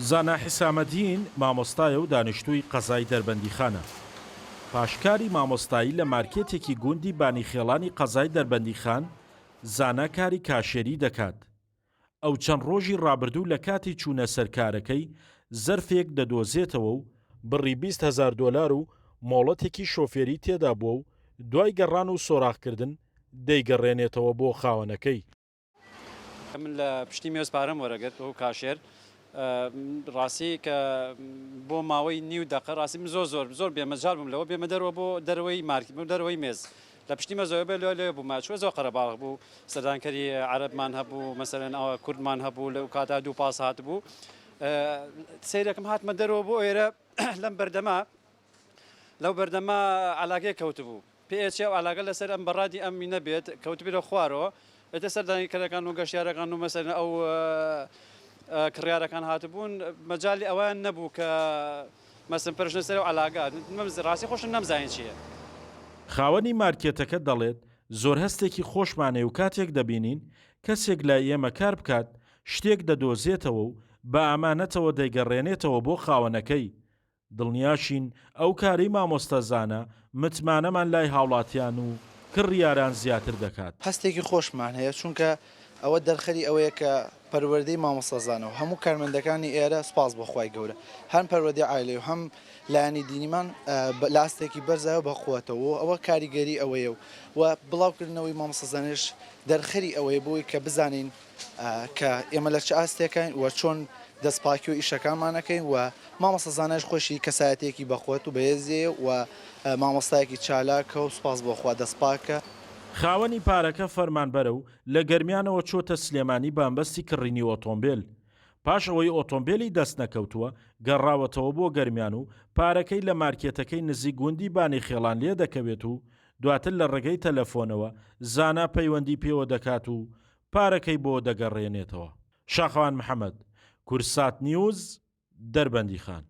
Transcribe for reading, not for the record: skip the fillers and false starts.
زانا حیسامەدین مامۆستایە و دانیشتووی قەزای دەربەندیخانە. پاش کاری مامۆستایی لە مارکێتێکی گوندی بانیخێڵانی قەزای دەربەندیخان، زانا کاری کاشێری دەکات. ئەو چەند ڕۆژی ڕابردوو لە کاتی چوونە سەر کارەکەی زەرفێک دەدۆزێتەوە و بڕی 20 هەزار دۆلار و مۆڵەتێکی شۆفێری تێدا بووە و دوای گەڕان و سۆراخکردن دەیگەڕێنێتەوە بۆ خاوەنەکەی. من لە پشتی مێز پارەم وەرەگرت وەکو کاشێر ڕاستی کە بۆ ماوەی نیو دەقە ڕاستی من زۆر زۆر زۆر بێمەجال بووم لەوە بێمە دەرەوە بۆ دەرەوەی مارکی بۆ دەرەوەی مێز لە پشتی مێزەوە بێ لۆ لێ بوومە چوە زۆر قەرەباڵغ بوو سەردانکەری عەرەبمان هەبوو مەسەلەن ئەوە کوردمان هەبوو لەو کاتا دوو پاس هاتبوو سەیرەکەم هاتمە دەرەوە بۆ ئێرە لەم بەردەما لەو بەردەما عەلاگەیەک کەوتبوو پێ ئەچێ ئەو عەلاگە لەسەر ئەم بەڕادی ئەم مینە بێت کەوتبێتە خوارەوە ئێتە سەردانیکەرەکان و گەشتیارەکان و مەسەلەن ئەو کڕیارەکان هاتبوون مەجالی ئەوەیان نەبوو کە مەسەن پرژنە سەر ئەو عەلاگە ڕاستی خۆشم نەمزانی چییە. خاوەنی مارکێتەکە دەڵێت، زۆر هەستێکی خۆشمان هەیە و کاتێک دەبینین کەسێک لای ئێمە کار بکات شتێک دەدۆزێتەوە و بە ئامانەتەوە دەیگەڕێنێتەوە بۆ خاوەنەکەی، دڵنیاشین ئەو کارەی مامۆستا زانا متمانەمان لای هاوڵاتیان و کڕیاران زیاتر دەکات. هەستێکی خۆشمان هەیە، چونکە ئەوە دەرخەری ئەوەیە کە پەروەردەی مامۆستا زانا و هەموو کارمەندەکانی ئێرە سوپاس بۆ خوای گەورە هەم پەروەردەی عایلەی و هەم لایەنی دینیمان لە ئاستێکی بەرزایە و بەقوەتەوە و ئەوە کاریگەری ئەوەیە و و بڵاوکردنەوەی مامۆستا زاناش دەرخەری ئەوەیە بۆی کە بزانین کە ئێمە لە چ ئاستێکاین و چۆن دەست پاکی و ئیشەکانمان ئەکەین و مامۆستا زانایش خۆشی کەسایەتیەکی بەقوەت و بەهێزیە و مامۆستایەکی چالاکە و سوپاس بۆ خوا دەست پاکە. خاوەنی پارەکە فەرمانبەرە و لە گەرمیانەوە چۆتە سلێمانی بەمەبەستی کڕینی ئۆتۆمبێل. پاش ئەوەی ئۆتۆمبێلی دەستنەکەوتووە، گەڕاوەتەوە بۆ گەرمیان و پارەکەی لە مارکێتەکەی نزیک گوندی بانیخێڵان لێدەکەوێت و دواتر لە ڕێگەی تەلەفۆنەوە زانا پەیوەندی پێوە دەکات و پارەکەی بۆ دەگەڕێنێتەوە. شاخەوان محەمەد، کوردسات نیوز، دەربەندیخان.